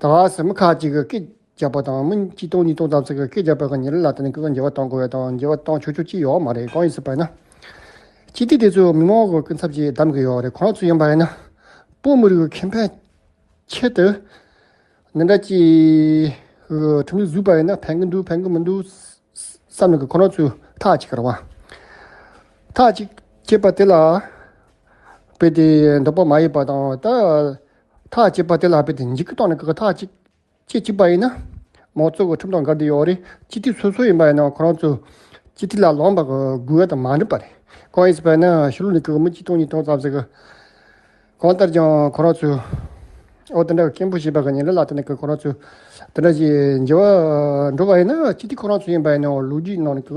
ད་ག་སེ་མི་ཁག་ཅིག་གིས་སྐད་རྒྱབ་པ་དང་མི་གཅིག་སྟོང་ཉིས་སྟོང་ཙམ་ཞིག་གིས་སྐད་རྒྱབ་པའི་ཉིན་རེ་ལ་དེ་ནས་ཀྱི་འགྱུར་བ་གཏོང་དགོས་ཡ་དང་འགྱུར་བ་གཏོང་ཆོག་ཆོག་ཅིག་ཡོད་མ་རེད། གང་ཡིན་ཟེར་བ་ན། སྤྱི་འཐུས་དེ་ཚོ་མི་མང་གི་སྐུ་ཚབ་ཅིག་གདམ་གི་ཡོད་རེད། ཁོ་རང་ཚོ་ཡིན་པ་ཡིན་ན། བོད་མི་རིགས་ཀྱི་ཁེ་ཕན་ཆེད་དུ། འདི་འདྲ་ཅིག་ཁྲིམས་ལུགས་བཟོས་པ་ཡིན་ན་ཕན་གི་འདུག་ཕན་གི་མི་འདུག་བསམ་ནས་ཀྱི་ཁོ་རང་ཚོས་ཐག་གཅིག་གི་རེད་བ། ཐག་གཅིག་བཅད་པ་དེ་ལ་དཔེ་དེ་འདོད་པ་མ་ཡིན་པ་དང་ད། ཐག་བཅད་པ་དེ་ལ་དཔེ་དེ་འཇིགས་སྐུལ་བཏང་ནས་ཀྱི་ཐག་གཅིག་བཅད་བཅུག་པ་ཡིན་ན། མང་གཙོ་གི་ཁྲིམས་དང་འགལ་བསྡད་ཡོད་རེད། སྤྱི་འཐུས་སོ་སོ་ཡིན་པ་ཡིན་ན་ཁོ་རང་ཚོ་སྤྱི་འཐུས་ལ་ལངས་པ་གི་དགོས་ཡ་དང་མ་འགྲིག་པ་རེད། གང་ཡིན་ཟེར་བ་ཡིན་ན་ཕྱི་ལོགས་ནས་ཀྱི་མི་གཅིག་སྟོང་ཉིས་སྟོང་ཙམ་ཞིག་གིས། གང་ལྟར་ཀྱང་ཁོ་རང་ཚོས། ཨོ་དེ་འདྲ་སྐད་འབོད་བྱས་པ་གི་ཉིན་རེ་ལ་དེ་ནས་ཀྱི་ཁོ་རང་ཚོས། དེ་འདྲ་ཞིག་འགྱུར་བ་འགྲོ་བ་ཡིན་ན་སྤྱི་འཐུས་ཁོ་རང་ཚོ་ཡིན་པ་ཡིན་ན་ལོ་རྒྱུས་ནང་ནས་ཀྱི་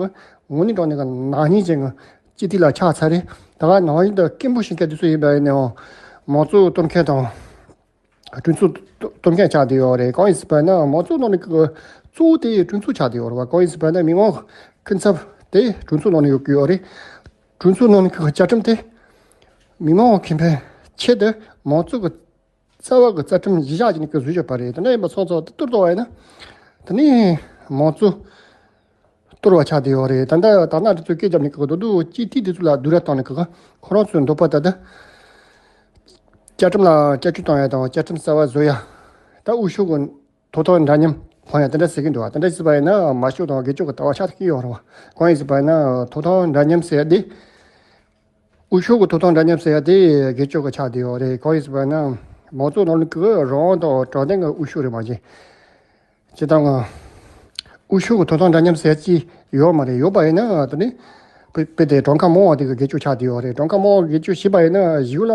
དངོས་གནས་དྲང་གནས་ཀྱི་ནག་ཉེས་ཅན་གྱི་སྤྱི་འཐུས་ལ་ཆགས་ཚར་རེད། ད་ག་ནང་བཞིན་དུ་སྐད་འབོད་བྱེད་མཁན་དེ་ཚོ་ཡིན་པ་ཡིན་ནའང་མང་གཙོ་གཏོར་མཁན་དང་། གྲོས་ཚོགས་གཏོར་མཁན་ཆགས་བསྡད་ཡོད་རེད། གང་ཡིན་ཟེར་བ་ན་མང་གཙོ་ནང་ནས་ཀྱི་གཙོ་བོ་དེ་གྲོས་ཚོགས་ཆགས་བསྡད་ཡོད་རེད་བ། གང་ཡིན་ཟེར་བ་ན་མི་མང་སྐུ་ཚབ་དེ་གྲོས་ཚོགས་ནང་ནས་ཡོད་ཀྱི་ཡོད་རེད། གྲོས་ཚོགས་ནང་ནས་ཀྱི་བཅའ་ཁྲིམས་དེ་མི་མང་ཁེ་ཕན་ཆེད་དུ་མང་གཙོ་གི་རྩ་བ་གི་རྩ་ཁྲིམས་གཞི་བཞག་བྱས་ནས་ཀྱི་བཟོས་ཡོད་པ་རེད། དེ་འདྲ་ཡིན་པ་སོང་ཙང་དེ་གཏོར་བཏང་བ་ཡིན་ན་དེ་ནས་མང་གཙོ། གཏོར་བ་ཆགས་བསྡད་ཡོད་རེད། ད་ལྟ་དར་ནག་དེ་ཚོས་སྐད་བརྒྱབ་ནས་ཀྱི་རྡོག་རྡོག་སྤྱི་འཐུས་དེ་ཚོ་ལ་སྡུག་ར་བཏང་ནས་ཀྱི་ཁོ་རང་ཚོའི་འདོད་པ་ད་ལྟ་བཅའ་ཁྲིམས་ལ་བསྐྱར་བཅོས་བཏང་ཡ་དང་བཅའ་ཁྲིམས་གསར་བ་བཟོ་ཡ། ད་དབུ་ཤོག་གི་ཐོབ་ཐང་འདྲ་མཉམ་འཕངས་ཡ་དེ་འདྲ་ཟེར་གྱི་འདུག་བ། དེ་འདྲ་ཟེར་བ་ཡིན་ན་མང་གཙོ་དང་སྒེར་གཅོད་ཀྱི་ལྟ་བ་ཆགས་ཀྱི་ཡོད་རེད་བ། གང་ཡིན་ཟེར་བ་ཡིན་ན་ཐོབ་ཐང་འདྲ་མཉམ་ཟེར་ཡ་དེ། དབུ་ཤོག་གི་ཐོབ་ཐང་འདྲ་མཉམ་ཟེར་ཡ་དེ་སྒེར་གཅོད་ཀྱི་ཆགས་བསྡད་ཡོད་རེད། གང་ཡིན་ཟེར་བ་ཡིན་ན་མང་གཙོ་ནང་ལ་ཀྱི་རང་དབང་དང་དྲང་བདེན་གྱི་དབུ་ཤོག་རེད་མ་གཞི། སྤྱིར་བཏང་ང་། དབུ་ཤོག་གི་ཐོབ་ཐང་འདྲ་མཉམ་ཟེར་ཅིག་ཡོད་མ་རེད། ཡོད་པ་ཡིན་ན་དེ་ནི། དཔེ་དཔེ་དེ་གྲངས་ཀ་མང་བ་དེ་གི་སྒེར་གཅོད་ཆགས་བསྡད་ཡོད་རེད། གྲངས་ཀ་མང་བ་སྒེར་གཅོད་བྱས་པ་ཡིན་ན་གཞུག་ལ་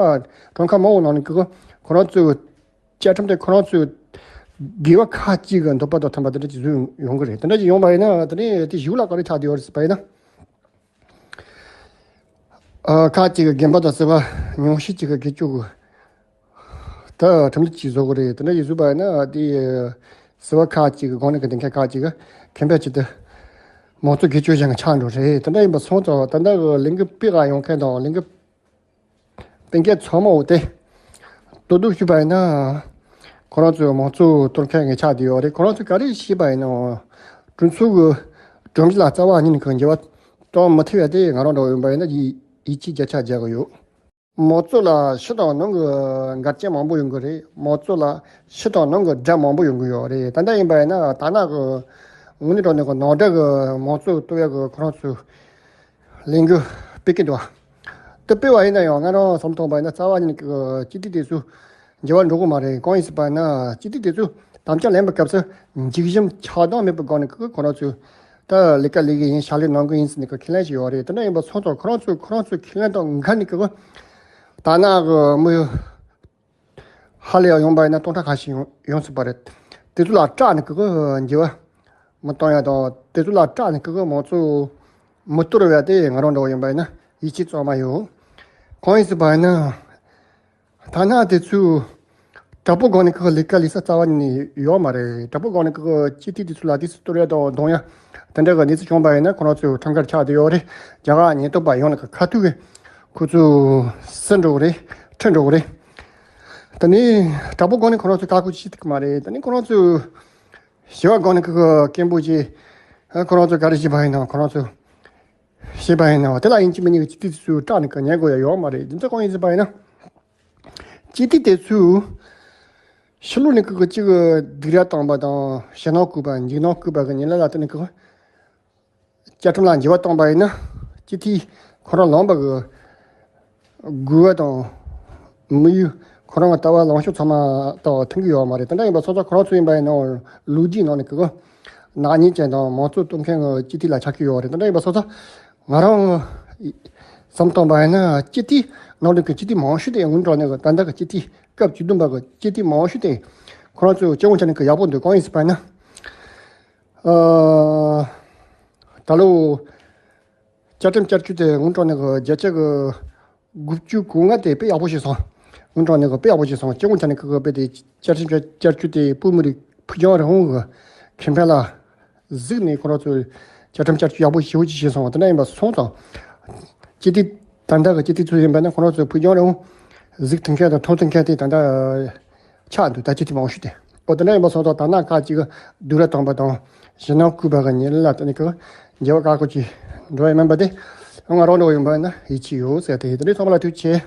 གྲངས་ཀ་མང་བ་ནང་ནས་ཀྱི་ཁོ་རང་ཚོའི་བཅའ་ཁྲིམས་དེ་ཁོ་རང་ཚོའི་དགེ་བ་ཁག་ཅིག་གི་འདོད་པ་དང་མཐུན་པ་དེ་འདྲ་ཅིག་བཟོས་ཡོང་གི་རེད། དེ་འདྲ་ཅིག་ཡོང་པ་ཡིན་ན་དེ་ནི་དེ་གཞུག་ལ་ག་རེ་ཆགས་བསྡད་ཡོད་རེད་ཟེར་བ་ཡིན་ན། ཨ། ཁག་ཅིག་གི་རྒན་པ་དང་སྲིད་པ་ཉུང་ཤས་ཅིག་གི་སྒེར་གཅོད་ཀྱི་ད་ཁྲིམས་ལུགས་ཅིག་བཟོ་དགོས་རེད། དེ་འདྲ་ཡིན་བཟོས་པ་ཡིན་ན་དེ་སྲིད་པ་ཁག་ཅིག་གི་སྒང་ནས་ཀྱི་དེ་མཁན་ཁག་ཅིག་གི་ཁེ་ཕན་ཆེད་དུ་མང་གཙོ་སྒེར་གཅོད་བྱེད་མཁན་ཆགས་འགྲོ་རེད། དེ་འདྲ་ཡིན་པ་སོང་ཙང་ད་ལྟ་གི་ལས་འགུལ་སྤེལ་ག་ཡོང་མཁན་དང་ལས་འགུལ་སྤེལ་མཁན་ཚང་མ་འོ་དེ་རྡོག་རྡོག་ཞུས་པ་ཡིན་ན་ཁོ་རང་ཚོས་མང་གཙོ་གཏོར་མཁན་ངས་ཆགས་བསྡད་ཡོད་རེད། ཁོ་རང་ཚོས་ག་རེ་བྱས་པ་ཡིན་ནའང་གྲོས་ཚོགས་ཀྱི་སྒྲོམ་གཞི་ལ་རྩ་བ་ཉིད་ནས་འགྱུར་བ་གཏོང་མི་ཐུབ་ཡ་དེ་ང་རང་འདྲ་བོ་ཡིན་པ་ཡིན་ན་ཡིད་ཡིད་ཆེས་བརྒྱ་ཆ་བརྒྱ་གི་ཡོད། མང་གཙོ་ལ་ཕྱི་དང་ནང་གི་འགལ་རྐྱེན་མང་པོ་ཡོང་གི་རེད། མང་གཙོ་ལ་ཕྱི་དང་ནང་གི་དགྲ་མང་པོ་ཡོང་གི་ཡོད་རེད། ད་ལྟ་ཡིན་པ་ཡིན་ན་དར་ནག་གི་དངོས་གནས་དྲང་གནས་ཀྱི་ནང་དགྲ་གི་མང་གཙོ་གཏོར་ཡག་གི་ཁོ་རང་ཚོའི་ལས་འགུལ་སྤེལ་གྱི་འདུག་བ། དེ་སྤེལ་བ་ཡིན་ན་ཡང་ང་རང་བསམ་བློ་གཏོང་པ་ཡིན་ན་རྩ་བ་ཉིད་ཀྱི་སྤྱི་འཐུས་དེ་ཚོ་འགྱུར་བ་འགྲོ་གི་མ་རེད། གང་ཡིན་ཟེར་བ་ཡིན་ན་སྤྱི་འཐུས་དེ་ཚོ་དམ་བཅའ་ལེན་པའི་སྐབས་སུ་འཇིགས་ཞུམ་ཆགས་སྡང་མེད་པའི་སྒང་ནས་ཀྱི་ཁོ་རང་ཚོས་ད་ལས་ཀ་ལས་ཀྱི་ཡིན། ཕྱག་ལས་གནང་གི་ཡིན་ཟེར་ནས་ཀྱི་ཁས་ལེན་ཞིག་ཡོད་རེད། དེ་འདྲ་ཡིན་པ་སོང་ཙང་ཁོ་རང་ཚོས་ཁོ་རང་ཚོའི་ཁས་ལེན་དང་འགལ་ནས་ཀྱི་དར་ནག་གི་མི་ཧ་ལས་ཡང་ཡོང་པ་ཡིན་ན་སྟོང་ཕྲག་ཁ་ཤས་ཡོང་ཡོང་སྲིད་པ་རེད། དེ་ཚོ་ལ་སྐྲག་ནས་ཀྱི་འགྱུར་བ་མི་གཏོང་ཡ་དང་དེ་ཚོ་ལ་སྐྲག་ནས་ཀྱི་མང་གཙོ་མི་གཏོར་བ་དེ་ང་རང་འདྲ་བོ་ཡིན་པ་ཡིན་ན་ཡིད་ཆེས་གཙང་མ་ཡོད། གང་ཡིན་ཟེར་བ་ཡིན་ན། དར་ནག་དེ་ཚོས་དྲག་པོའི་སྒང་ནས་ཁོ་ལས་ཀ་ལས་ས་རྩ་བ་ནས་ཡོད་མ་རེད། དྲག་པོའི་སྒང་ནས་ཁོ་སྤྱི་འཐུས་དེ་ཚོ་ལ་དེ་ཚོ་གཏོར་ཡ་དང་གདོང་ཡ་དེ་འདྲ་གི་གནས་ཚུལ་བྱུང་བ་ཡིན་ན་ཁོ་རང་ཚོའི་ཁྲིམས་འགལ་ཆགས་བསྡད་ཡོད་རེད། རྒྱ་གར་ཉེན་རྟོག་པ་ཡོང་ནས་ཁ་ཐུག་གི་ཁོ་ཚོ་སུ་འགྲོ་གི་རེད། ཁྲིད་འགྲོ་གི་རེད། དེ་ནས་དྲག་པོའི་སྒང་ནས་ཁོ་རང་ཚོས་བཀག་འགོག་བྱེད་ཐུབ་ཀྱི་མ་རེད། དེ་ནས་ཁོ་རང་ཚོས་ཞི་བའི་སྒང་ནས་ཁོ་སྐད་འབོད་བྱས། ཁོ་རང་ཚོས་ག་རེ་བྱས་པ་ཡིན་ན་ཁོ་རང་ཚོས། ཞེས་པ་ཡིན་ན། དེ་ལ་ཡིན་གཅིག་མིན་གཉིས་ཀྱི་སྤྱི་ཐིག་ཚུར་སྐྲག་ནས་ཀྱི་ཉན་དགོས་ཡ་ཡོད་མ་རེད། རྒྱུ་མཚན་གང་ཡིན་ཟེར་བ་ཡིན་ན། སྤྱི་ཐིག་དེ་ཚུར་ཕྱི་ལོགས་ནས་ཀྱི་གཅིག་སྡིགས་ར་བཏང་པ་དང་ཞེད་སྣང་བསྐུལ་བ། འཇིགས་སྣང་བསྐུལ་བ་གི་ཉེས་ལ་ལ་དེ་ནས་ཀྱི་བཅའ་ཁྲིམས་ལ་འགྱུར་བ་བཏང་པ་ཡིན་ན། སྤྱི་ཐིག་ཁོ་རང་ལངས་པ་གི་དགོས་པ་དང་དམིགས་ཡུལ་ཁོ་རང་གི་ལྟ་བ་ལངས་ཕྱོགས་ཚང་མ་དང་མཐུན་གྱི་ཡོད་མ་རེད། དེ་འདྲ་ཡིན་པ་སོང་ཙང་ཁོ་རང་ཚོ་ཡིན་པ་ཡིན་ནའང་ལོ་རྒྱུས་ནང་ནས་ཀྱི་ནག་ཉེས་ཅན་དང་མང་གཙོ་གཏོང་མཁན་གྱི་སྤྱི་ཐིག་ལ་ཆགས་ཀྱི་ཡོད་རེད། དེ་འདྲ་ཡིན་པ་སོང་ཙང་ང་རང་བསམ་བཏང་པ་ཡིན་ན། སྤྱི་ཐིག་ནང་ལོགས་ཀྱི་སྤྱི་ཐིག་མང་ཤོས་དེ་སྔོན་འགྲོ་ནས་ཀྱི་ད་ལྟ་གི་སྤྱི་ཐིག་སྐབས་བཅུ་བདུན་པ་གི་སྤྱི་ཐིག་མང་ཤོས་དེ་ཁོ་རང་ཚོས་སྤྱི་ཡོངས་ཆ་ནས་ཀྱི་ཡག་པོ་འདུག་གང་ཡིན་ཟེར་བ་ཡིན་ན། ཨ། ད་ལོ་བཅའ་ཁྲིམས་བསྐྱར་བཅོས་དེ་སྔོན་འགྲོ་ནས་ཀྱི་བརྒྱ་ཆ་གི་དགུ་བཅུ་གོ་ལྔ་དེ་དཔེ་ཡག་པོ་ཞིག་སོང་། སྔོན་འགྲོ་ནས་ཀྱི་དཔེ་ཡག་པོ་ཞིག་སོང་། སྤྱི་ཡོངས་ཆ་ནས་ཀྱི་དཔེ་དེ་བཅའ་ཁྲིམས་བསྐྱར་བཅོས་དེ་བོད་མི་རིགས་ཕུགས་རྒྱང་རིང་པོ་གི་ཁེ་ཕན་ལ་གཟིགས་ནས་ཁོ་རང་ཚོས་བཅའ་ཁྲིམས་བསྐྱར་བཅོས་ཡག་པོ་ཞེ་པོ་ཅིག་བྱས་སོང་བ། དེ་འདྲ་ཡིན་པ་སོང་ཙང་སྤྱི་ཐིག་ད་ལྟ་གི་སྤྱི་ཐིག་ཚོ་ཡིན་པ་ན་ཁོ་རང་ཚོས་ཕུགས་རྒྱང་རིང་པོ་གཟིགས་ཐུབ་མཁན་དང་མཐོང་ཐུབ་མཁན་དེ་ད་ལྟ་ཆགས་འདུག་ད་སྤྱི་ཐིག་མང་ཤོས་དེ། ཨོ། དེ་འདྲ་ཡིན་པ་སོང་ཙང་ད་ནང་ཁ་ཅིག་སྡིགས་ར་བཏང་པ་དང་ཞེད་སྣང་བསྐུལ་བ་གི་ཉེས་ལ་དེ་ནས་ཀྱི་འགྱུར་བ་ཁག་པོ་ཅིག་འགྲོ་ཡི་མིན་པ་དེ་ང་རང་འདྲ་བོ་ཡིན་པ་ན་ཡིད་ཆེས་ཡོད་ཟེར་དེ། དེ་འདྲའི་ཚང་མ་ལ་ཐུགས་རྗེ་ཆེ།